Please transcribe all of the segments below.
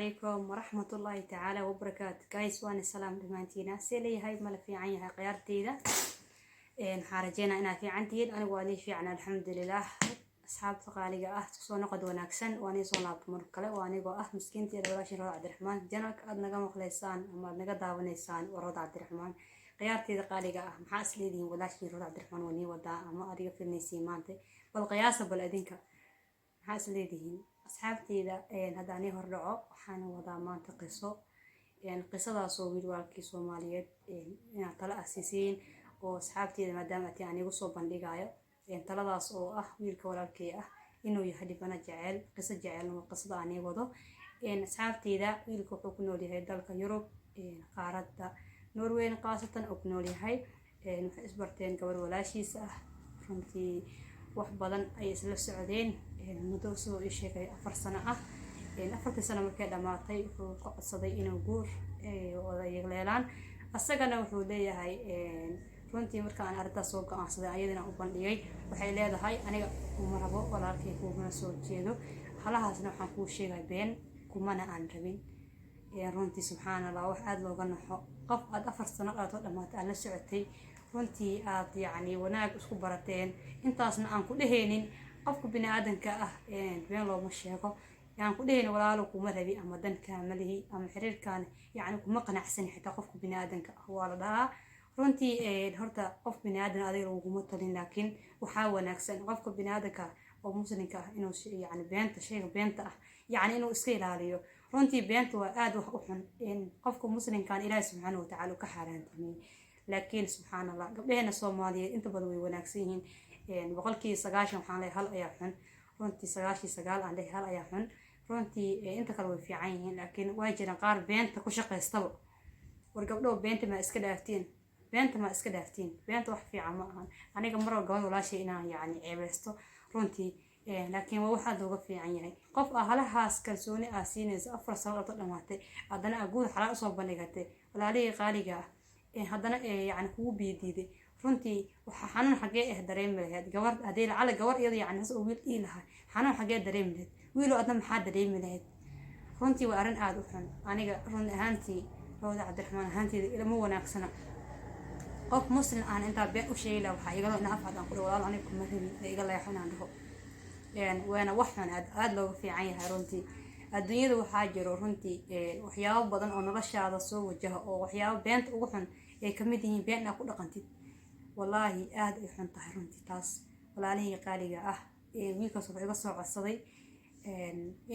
Calaykum waraxmatullaahi tacaala wabarakaatu. Guys, waana salaam dhammaantiina. See leeyahay? Mala fiican yahay khiyaarteyda? Waxaan rajeynaa inaad fiican tihiin. Anigu waa nii fiican, alxamdulilah. Asxaabta qaaliga ah, soo noqod wanaagsan. Waa nii soo laabta mar kale. Waa anigoo ah miskiinteeda, walaashin Rood Cabdiraxmaan. Channelka aad naga maqlaysaan ama aad naga daawanaysaan waa Rood Cabdiraxmaan. Khiyaarteyda qaaliga ah, maxaa is leedihiin walaashin Rood Cabdiraxmaan waa nii wadaa ama adiga filnaysiin maanta? Bal qiyaasa, bal adinka maxaa is leedihiin, asxaabteyda? Haddaan ii hordhaco, waxaan wadaa maanta qiso, qisadaasoo wiil walaalkii Soomaaliyeed inaad talo ah siisiin oo asxaabteyda maadaama ati aan igu soo bandhigayo taladaas oo ah wiilka walaalkey ah inuu yahay dhibano jeceel, qiso jeceel waa qisada aan ii wado. Asxaabteyda, wiilka wuxuu ku nool yahay dalka Yurub, qaaradda Norweyn khaasatan oo ku nool yahay. Waxay isbarteen gabar walaashiisa ah. Runtii wax badan ayay isla socdeen muddo, sidoo ii sheegay, 4 sano ah. 4-tii sano markay dhammaatay, wuxuu ka codsaday inuu guur wada yegleelaan. Asagana wuxuu leeyahay, runtii marka aan arrintaas soo go-aansaday, ayadana u bandhigay, waxay leedahay: "Aniga kuma rabo, walaalkay kuumana soo jeedo, halahaasna waxaan kuu sheegay been, kumana aan rabin." Runtii, subxaan Allah, wax aada looga naxo. Qof aada 4 sano aad oo dhamaatay aad la socotay, runtii aad yacni wanaag isku barateen, intaasna aan ku dhehaynin. Qofka bini aadanka ah been looma sheego. Aan ku dhehaynin walaalo kuma rabi ama dankaa malihi ama xiriirkan yacni kuma qanacsani, xitaa qofka bini aadanka ah waa la dhahaa. Runtii horta qof bini aadan adiga laguma talin, laakiin waxaa wanaagsan qofka bini aadanka oo muslimka ah inuu yacni beenta, shayga beenta ah, yacni inuu iska ilaaliyo. Runtii beenta waa aada wax u xun, qofka muslimkan Ilaahi subxaana watacaala ka xaaraantimiyey. Laakiin subxaan Allah, gabdhaheena Soomaaliyeed inta badan way wanaagsan yihiin, 90%. Waxaan leeyahay hal ayaa xun. Runtii 99 aan leeyahay, hal ayaa xun. Runtii inta kale way fiican yihiin, laakiin waa jiraan qaar beenta ku shaqaystaba. War gabdhow, beenta ma iska dhaaftiin? Beenta ma iska dhaaftiin? Beenta wax fiican ma ahan. Aniga marwal gabadh walaashay inaan yacni ceebeysto runtii, laakiin waa waxaad looga fiican yahay. Qof ah halahaas kalsooni aa siinaysa, 4 sano aad dhamaatay, haddana aa guud xalaal usoo bandhigatay, walaalihii qaaliga ah, haddana yacni kugu biidiiday. Runtii waxaa xanuun xaggee ah dareemi lahayd gabar haddii lacala gabar iyada yacni sas oo wiil ii lahaa? Xanuun xaggee dareemi lahayd? Wiilow, adna maxaa dareemi lahayd? Runtii waa arrin aada u xun. Aniga run ahaantii, Rooda Cabdiraxmaan ahaanteeda, ilama wanaagsana. Qof muslim aan intaa been u sheegi laha, waxaa igalo ina afcad aan ku dhaho: "Walaal, aniga kuma rabin, ee iga leexo," inaan dhaho. Waana wax xun, aad aada looga fiican yahay. Runtii adduunyada waxaa jiro runtii waxyaabo badan oo noloshaada soo wajaha, oo waxyaabo beenta ugu xun ay kamid yihiin. Been inaad ku dhaqantid, wallaahi aada ay xun tahay runtii taas. Walaalihii qaaliga ah, wiilkaas wuxuu iga soo codsaday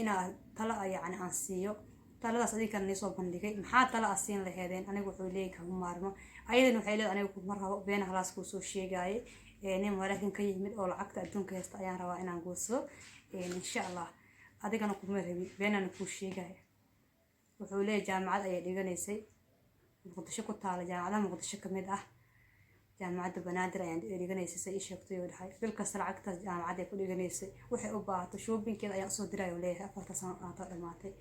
inaa talo yacni aan siiyo. Taladaas adinkana niisoo bandhigay. Maxaa talo a siin laheedeen? Aniga wuxuu leeyahy kama maarmo, ayadana waxay leedahay aniga kuma rabo, beena halaas kuu soo sheegaaye. Nin Maraykan ka yimid oo lacagta adduunka haysta ayaan rabaa inaan guursado, insha Allah. Adigana kuma rabin, beenana kuu sheegaya. Wuxuu leeyahy jaamacad ayay dhiganaysay Muqdisho ku taala, jaamacadaha Muqdisho kamid ah, Jaamacadda Banaadir ayaan dhiganaysay, say ii sheegtay oo dhahay. Bil kasta lacagtaas jaamacad ay ku dhiganaysay, waxay u baahato shoppingkeeda ayaan usoo diray, oo leeyahay. 4-ta sano dhaato dhamaatay,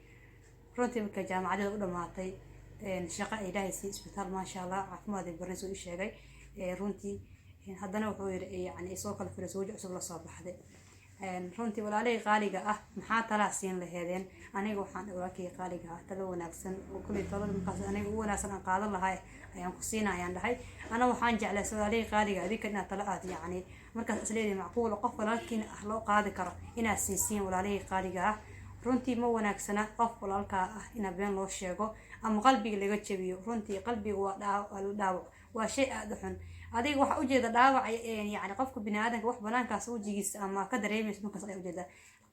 runtii markay jaamacadeeda u dhamaatay, shaqo ay ilaahay siiyey isbitaal, maasha Allah, caafimaad ay baranaysa ii sheegay. Runtii haddana wuxuu yidhi yani soo kala firay, waji cusub lasoo baxday. Runtii walaalihii qaaliga ah, maxaa talaa siin laheedeen? Aniga waxaan walaalkii qaaliga ah talo wanaagsan oo kuley talada markaas aniga ugu wanaagsan aan qaadan lahay ayaan ku siina ayaan dhahay. Ana waxaan jeclay, walaalihii qaaliga, adinka inaad talo aad yacni markaas isleedahay macquula qof walaalkiina ah loo qaadi karo inaad siisiin. Walaalihii qaaliga ah, runtii ma wanaagsana qof walaalkaa ah inaa been loo sheego ama qalbiga laga jabiyo. Runtii qalbiga waa la dhaawac, waa shay aada u xun. Adiga waxaa ujeeda dhaawac, yani qofka biniaadanka wax banaankaas wejigiisa ama ka dareemaysa markaas ayaa ujeeda.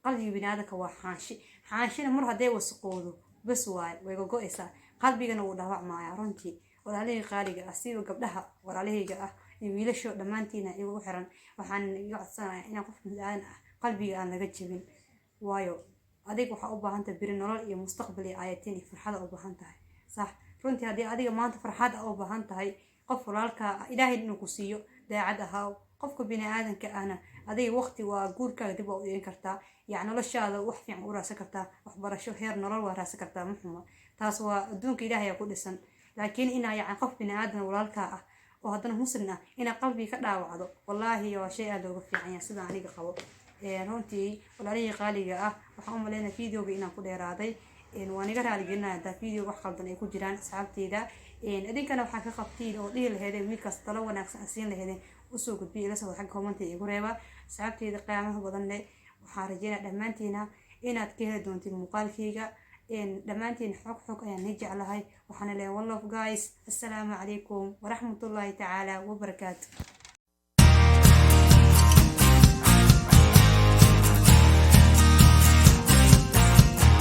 Qalbiga biniaadanka waa xaanshi. Xaanshina mar hadday wasaqoodo, bes waaye, way gogo-aysaa, qalbigana wuu dhaawacmaya. Runtii walaalihii qaaliga ah, siba gabdhaha walaalahayga ah iyo wiilasho dhammaantiina igu xiran, waxaan iga codsanaya inaan qof biniaadan ah qalbiga aan laga jebin. Waayo, adiga waxaa u baahan tahay beri nolol iyo mustaqbal iyo aayatiin iyo farxada u baahan tahay, sax? Runtii haddii adiga maanta farxad a u baahan tahay, qof walaalkaa ah Ilaahay inuu ku siiyo, daacad ahaaw. Qofka bini aadanka ahna adiga waqti waa guurkaaga dib waa u dhigan kartaa, yani noloshaada wax fiican u raadsan kartaa, waxbarasho, heer nolol waa raadsan kartaa. Ma xuma taas, waa adduunka Ilaahay ku dhisan. Laakiin inaa yani qof bini aadan walaalkaa ah oo haddana muslim ah inaa qalbiga ka dhaawacdo, wallaahi waa shay aada looga fiican yahay, sida aniga qabo. Runtii walaalihii qaaliga ah, waxaan u malaynaya videoga inaan ku dheeraaday. Waan iga raaligelinaya haddaa video wax qaldan ay ku jiraan, asxaabteyda. Idinkana waxaa ka qabtiin oo dhihi laheedeen wiilkaas talo wanaagsan aan siin laheedeen, usoo gudbiya, ila soo xagga commenta igu reeba. Asxaabteyda qiyaamaha badan leh, waxaan rajeynaya dhammaantiina inaad ka heli doontiin muuqaalkeyga. Dhammaantiin xog xog ayaan ni jeclahay. Waxaana leeyahay one love, guys. Assalaamu calaykum waraxmatullaahi tacaala wabarakaatu.